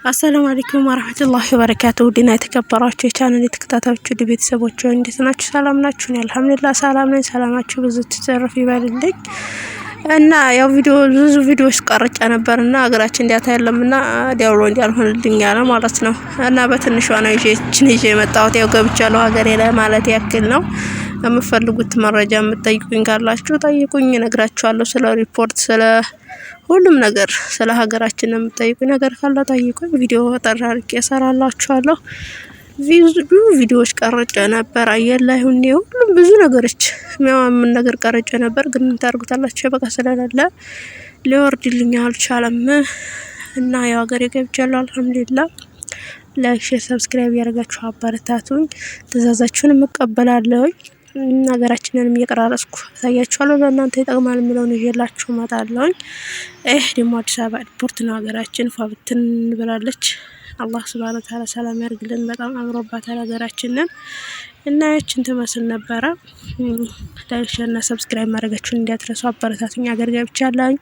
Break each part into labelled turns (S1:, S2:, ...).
S1: السلام عليكم ورحمة الله وبركاته። ውድና የተከበራችሁ የቻናል የተከታታዮች ውድ ቤተሰቦች እንዴት ናችሁ? ሰላም ናችሁ? እኔ الحمد لله ሰላም ነኝ። ሰላማችሁ ብዙ ትተርፍ ይበልልኝ። እና ያው ቪዲዮ ብዙ ቪዲዮዎች ቀርጬ ነበርና ሀገራችን data የለምና download ያልሆንልኝ ያለ ማለት ነው። እና በትንሿ ነው ይዤችን ይዤ የመጣሁት፣ ያው ገብቻለሁ ሀገሬ ላይ ማለት ያክል ነው። የምፈልጉት መረጃ የምትጠይቁኝ ካላችሁ ጠይቁኝ፣ እነግራችኋለሁ። ስለ ሪፖርት፣ ስለ ሁሉም ነገር፣ ስለ ሀገራችን የምትጠይቁኝ ነገር ካለ ጠይቁኝ። ቪዲዮ ጠራ አድርጌ እሰራላችኋለሁ። ብዙ ቪዲዮዎች ቀርጬ ነበር። አየር ላይ ሁኔ ሁሉም ብዙ ነገሮች የሚያማምን ነገር ቀርጬ ነበር፣ ግን ታርጉታላችሁ በቃ ስለሌለ ሊወርድልኝ አልቻለም። እና ያው ሀገሬ ገብቻለሁ الحمد لله። Like፣ share፣ subscribe ያደርጋችሁ አበረታቱኝ። ትእዛዛችሁንም እቀበላለሁኝ። ሀገራችንንም እየቀራረጽኩ አሳያችኋለሁ። ለእናንተ ይጠቅማል የሚለውን ይዤላችሁ እመጣለሁኝ። ይህ ደግሞ አዲስ አበባ ኤርፖርት ነው። ሀገራችን ፏ ብትን ብላለች። አላህ سبحانه وتعالى ሰላም ያርግልን። በጣም አምሮባታል ሀገራችንን እና ያችን ትመስል ነበረ። Like፣ share እና subscribe ማድረጋችሁን እንዳትረሱ። አበረታቱኝ። ሀገር ገብቻለሁኝ።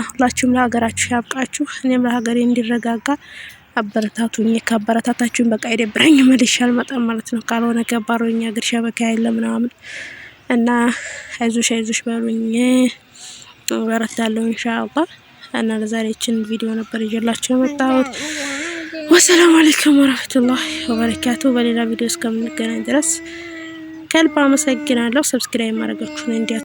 S1: ሁላችሁም ለሀገራችሁ ያብቃችሁ። እኔም ለሀገሬ እንዲረጋጋ አበረታቱኝ። ካበረታታችሁኝ በቃ አይደብረኝ መልሼ አልመጣም ማለት ነው። ካልሆነ ገባሮኝ ሀገር شبكة የለ ምናምን እና አይዞሽ አይዞሽ በሉኝ፣ በረታለሁ إن شاء الله። እና ለዛሬ ይችን ቪዲዮ ነበር ይዤላችሁ የመጣሁት። والسلام عليكم ورحمة الله وبركاته። በሌላ ቪዲዮ እስከምንገናኝ ድረስ ከልብ አመሰግናለሁ። Subscribe ማድረጋችሁን እንዲያ